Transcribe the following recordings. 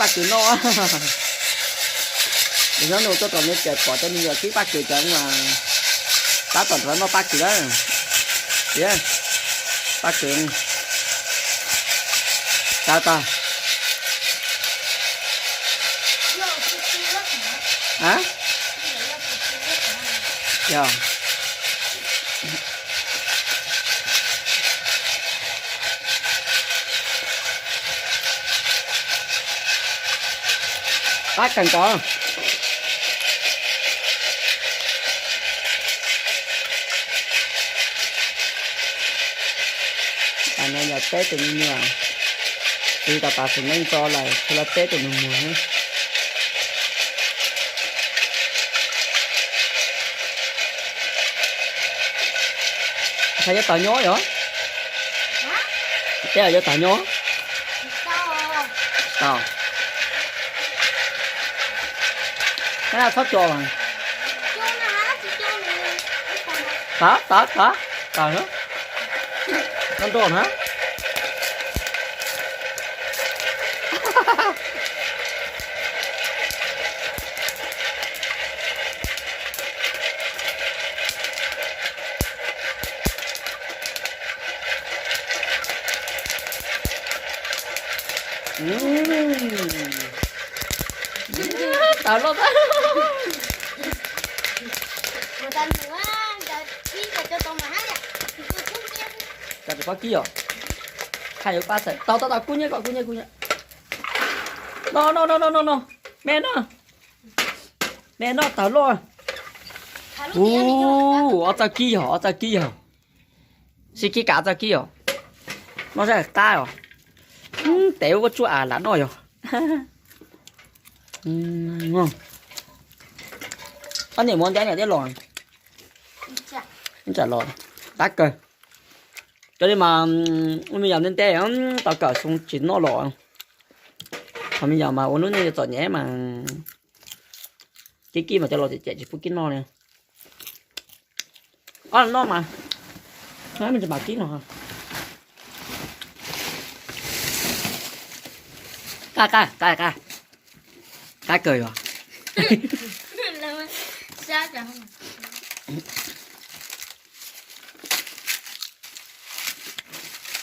Paj Kws noj. Nyob nus tuaj tom me ces pom tej me nyuam kib Paj Kws cov mas tab tom nrog noj Paj Kws na. Tias Paj Kws tag tag. Yog. Pab kawg nkaus. Tam no yog peb tus me nyuam, tsis tas tas xeem neej tso lawm, tsuas lawv peb tus nus muag. Qhov yuav tau nyob yom? Peb yuav tau nyob. Tau. Txhob co. Tod tod tod tod. Nroj nroj na. Tawv loj tag. Cov tsis paub kib os. Hais yuav pab txhais tau tau tau kub nyiab kom kub nyiab kub nyiab. No no no no no no. Me no. Me no tawv loj. Ub, ob txoj kib yog, ob txoj kib yog. Sib kib kav txoj kib os. Noj sab qab os. Tev ua tsuaj as lam noj yog. Ob niam muab ntiab niam tiab los. Tsam los qab kawg. Cov li mas ua me nyuam ntev ntev tau kawm xyoo tsis noj los. Ho me nyuam mas ua lub neej txom nyem mas kib kib mas cov los cem tsis pub kib noj li. Ob noj mas, me tsis mam kib no. Qab qab qab qab, qab kawg yog.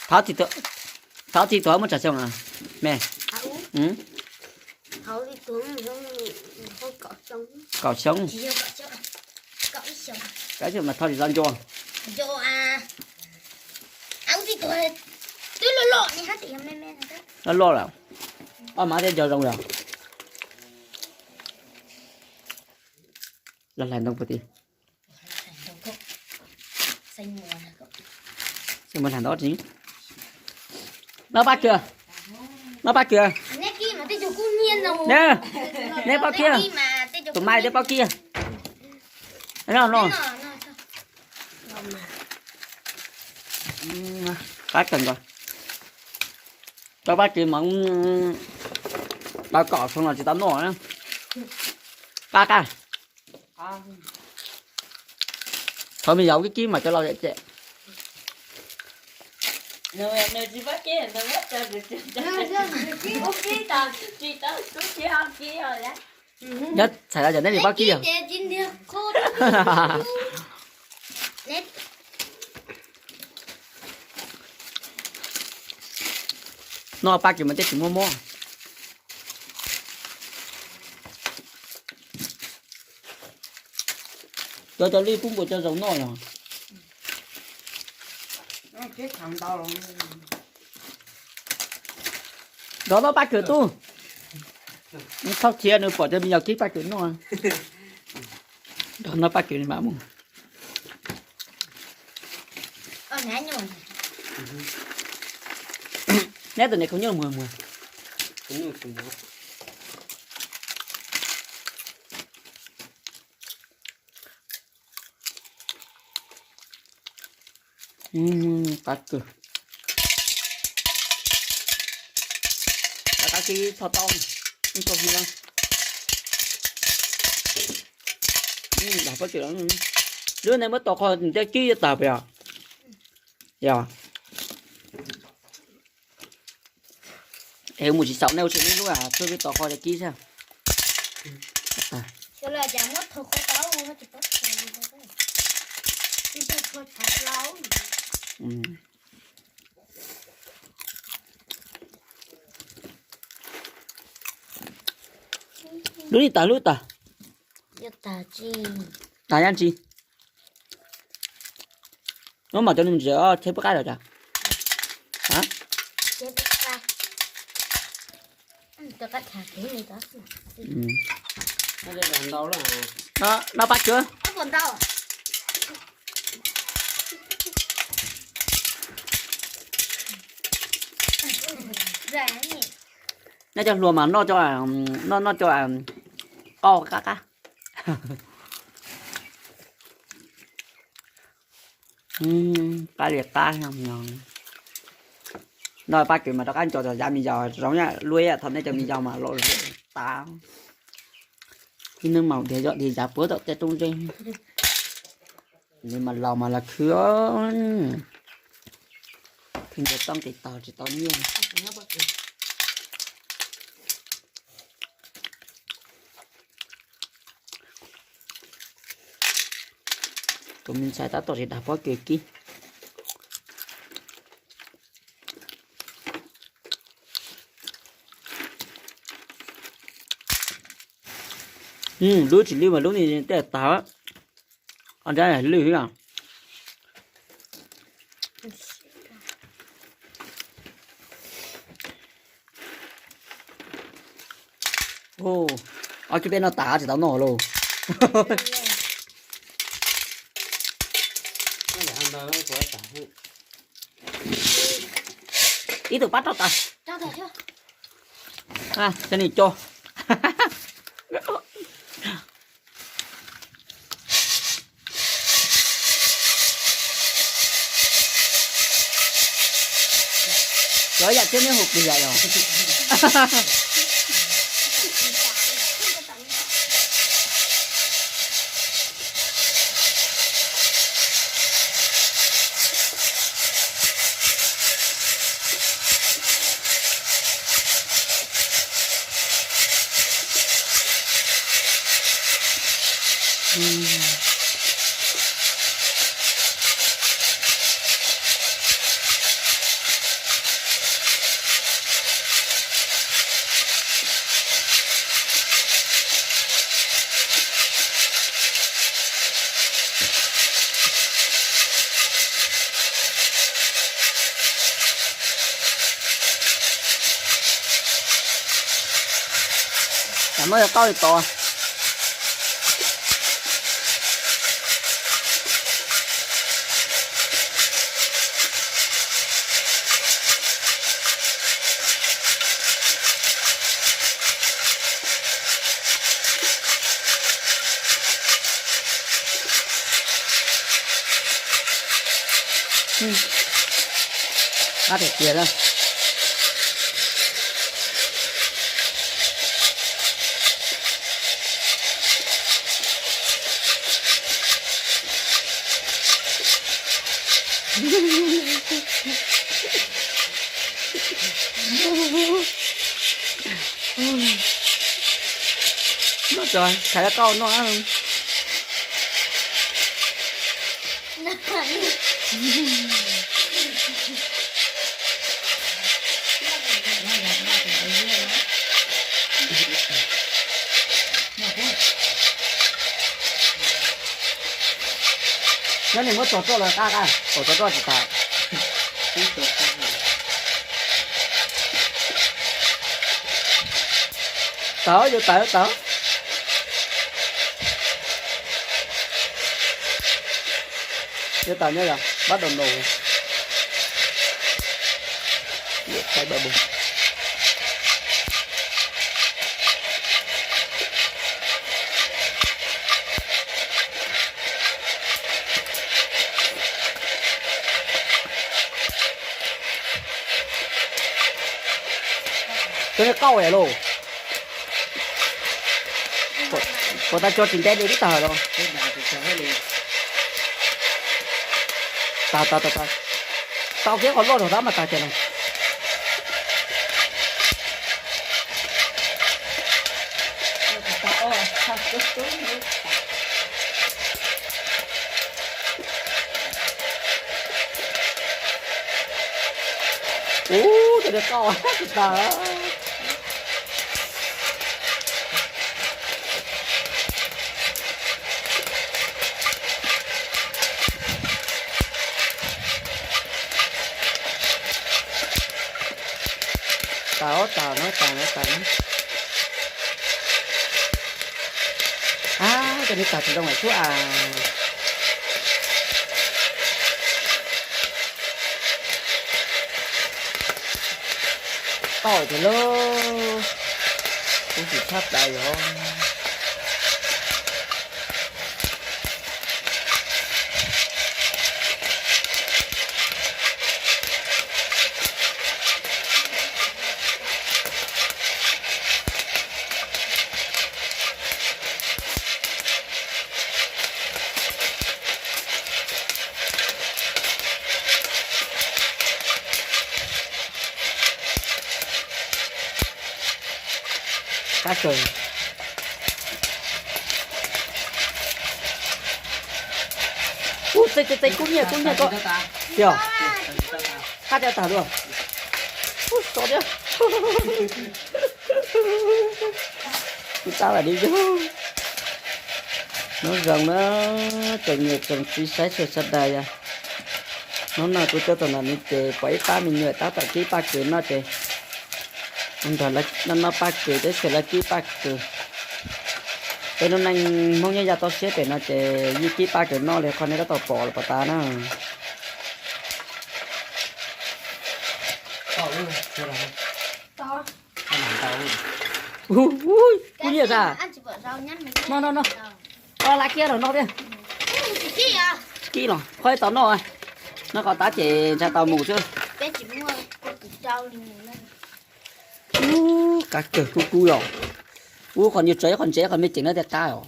Thov txim tuav muaj tsawg xyoo me? Kaum xyoo. Kaum xyoo mas thov tsis tau nco. Loj loj lawm. Ob mas thiaj nco zoo yog. Los hlais ntoo puas ti. Xeeb muas hlais ntoo tsi. Noj pab kws. Noj pab kws. Neb paub kib. Tus mais twb paub kib. Noj no. Qab kawg nkaus. Rau pab kws mas tau kaum xyoo los tsis tau noj na. Qab qab. Thov me nyuam kib kib mas cov laus cem. Nyob txhais tau cov neb tsis paub kib yog. Noj pab kws mas thiaj tsis muaj mob. Cov cov lij pub npua cov zoo noj yog. Nrog noj pab kws tub. Txhob khiav nws pom cov me nyuam kib pab kws noj. Nrog noj pab kws mam mus. Neb tus niam khaub nyuj muag muag. Qab kawg. Qab kib tho tau. Tau hwv. Lub neej muab tau qhov ntiab kib yuav tawg pes os. Yog. Es mus tsis xaus nej ua tsev lub lub a, tsuag peb tos qhov cov kib xwb. Lub li tas lub tas. Tas yam tsi. Nub mas cov nws tsev cheb pub qab lawm cas. No pab kawg. Noj cov hluas mas noj cov, noj noj cov qau qab qab. Qab li qab. No pab kawg mas rov qab nco cov yav me yos zoo, luaj thaum nej cov me yos mas los tas. Tib neeg mas dhia zoj dhia yav puag tom tej roob zeb. Li mas laus mas los khwv. Khwv nce toj nqis tog tsis tau nyiaj. Tus me ntxhais tab tom tsis dag pob kws kib. Lub tsis lwj mas lub ni tej tag. Nrab lwj. Ob cib peb no tas tsis tau noj lauj. Ib tug pab rau tas. Cov nim co. Cov yam thiab neb hu plig yam yog. Tam no yog qauj li tod. Qab tiag tiag na. Noj tso, thaiv qauj noj. Nyob nej muab tso roj los qab qab, tso roj tsis tas. Tawv, yuav tawv, tawv. Yuav tawv nyob yog bab đầu nổ. Cov qauj lauj. Puas tau tso tsis ntev li tib tag los? Tag tag tag tag. Tau kiag qhov loj rau tab mas tag kiag no. Ub, cov niag toj tsis tag. Tag os, tag no, tag no, tag no. Ab, cov niag tag tsis zoo lawm xwb as. Tau tiag lauj, kub sim tshaj plaws yog. Qab kawg. Ub, txeeb txeeb txeeb, kub nyiaj kub nyiaj koj. Tiag, qab tiag tag dua. Ub, so thiab. Tab lam li yug. Nyob zoo na, tsoom niam tsoom txiv saib sawv daws yom. Hnub no kuv tuaj txog ntawm no ces pom ib pab me nyuam tab tom kib paj kws noj ces nrog lawv noj paj kws, teb chaws lawv kib paj kws. Peb lub neej Hmoob nyob yav toj siab pem no ces yeej kib paj kws noj li qhov nej tab tom pom los pom tas na. Ub, kub nyiaj tas. No no no, lam kiag los no thiab. Tsis kib los qhov tau noj, noj qhov tas ces ntshai tau mus xwb. Ub, qab kawg kub kub yom. Ub, qhov nyuag tso ib qho ntse qhov me ceev no tias qab os.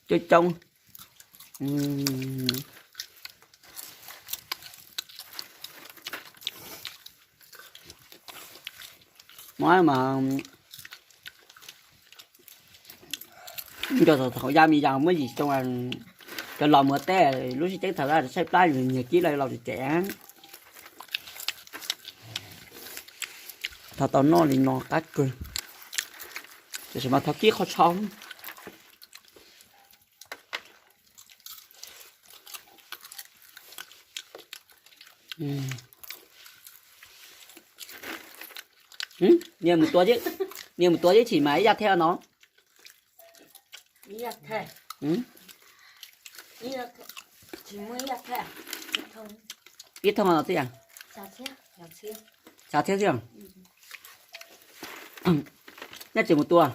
Coob coob. Mas cov thaum ya me yas muab yim xyoo, cov los mus teb lub sib ceeb thaum tshaib plab nyiag kib los los tsev. Thov tau noj li no qab kawg. Tiam sis mas thov kib qhov tshau. Niag mus tua, niag mus tua tib chim mas ib yaj thaj no. Ib thooj no xwb yom? Xya txhiab xwb yom? Nyob tsis mus tua.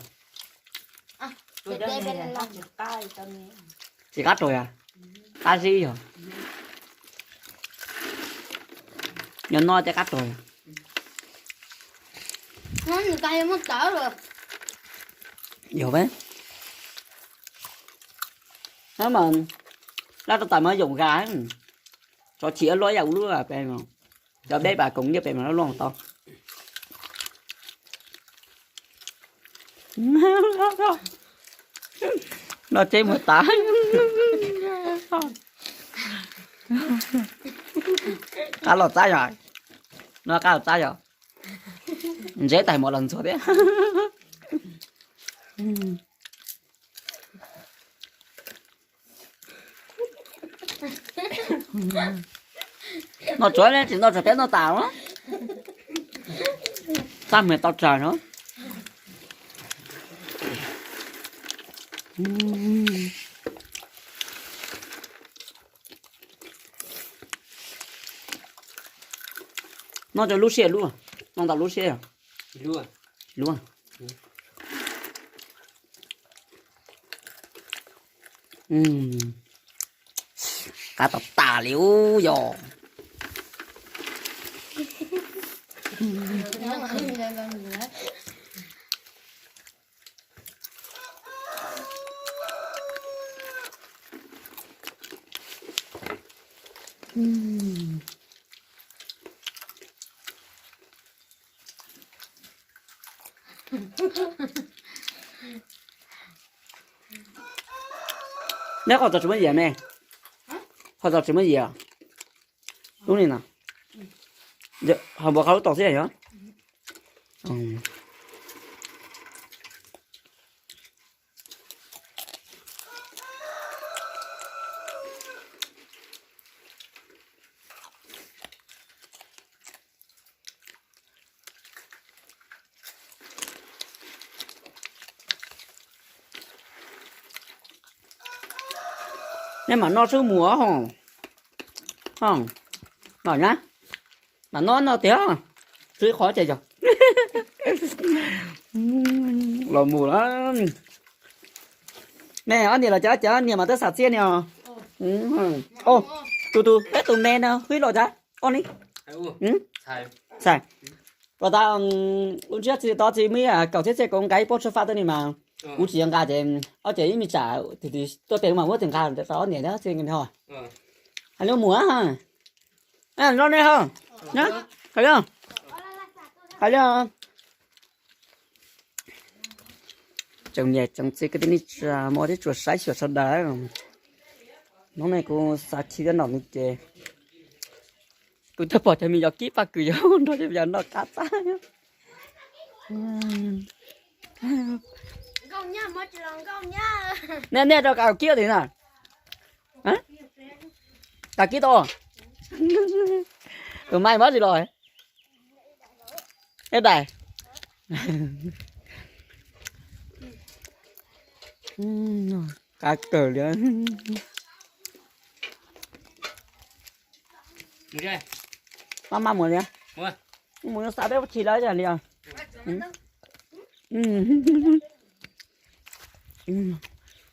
Tsis qab raug yom? Qab zib yog. Nyob no tej qab raug. Yog, mas lab rau tas mas yoom zas, tso chim luaj yam ub lub pem, cov deb pas koom nyiaj pem mas loj loj tau. No tsev mus tas. Qab los txab yog, no qab los txab yog, ntsev tais mos los ntxuag thiab. No tsuav tsis no tsuas peb no tas los, txaj muag tau tsawg no. No rau lub siab lub, no ntau lub siab. Lub. Qab tau tas li ub yog. Neb qhov txos tsis muaj yias me, qhov txos tsis muaj yias. Lub ni no, ho npua qhov lub tau xwb yog. Nej mam noj sub mus ho, mam na, mam noj noj tiag, tsw qhov ces yog los mus lawm. Nej ob niam los cov cov niam mas twb xav txiaj ni os. Tus tus peb tus me no hwb los cov ob ni. Txhais, los tas, ua ntsib txiv tod txiv muaj ib kaum txhiab txiaj kaum nqa ib pob tshuaj faj tuaj ni mas, kuv tsis nqa ces ob ces ib me tsam tuaj pem mas muab tsis nqa rau ob niam txiv no. Hais li mus, los nej ho, hais li, hais li. Tsoom niam tsoom txiv kwv tij neej tsa, muaj tib tsuas saib xyuas sawv daws. Hnub no kuv xav khi cov nom no ces kuv twb pom cov me nyuam kib paj kws yuav nrog cov me nyuam noj qab txaj. Nej, nej rau kav kib tim na. Kav kib tau. Tus mais mob tsis los. Ib daim. Qab kawg li. Maj maj mus li. Mus xav peb ua tshis lawm li os.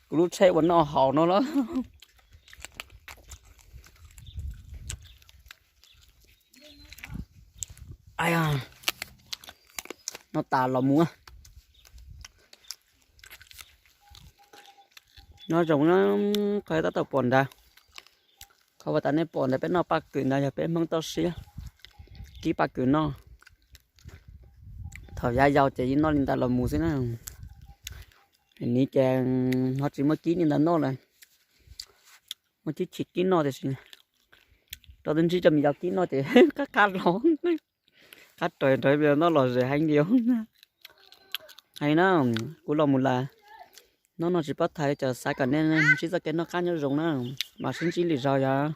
Kuv lub tsheb ua noj haus no lawm. Noj tas los mus. Nyob zoo na, qhov tab tom pom ntawd, qhov uas tas nej pom ntawd peb noj paj kws ntawd yog peb Hmoob toj siab kib paj kws noj. Thaum yav yau ces yeej noj li ntawd los mus xwb na. Nim ces ho tsis muaj kib li ntawd noj lawm, muaj tib chim kib noj tiam sis rau twb ntsib cov me nyuam kib noj ces qab qab los, qab raws nrog noj los zem heev li. Hais na, kuv los mus lawm, hnub no tsis paub tham, cas xav kom nej ntsib txoj kev noj qab nyob zoo na, mam sib ntsib lwm zaus yom.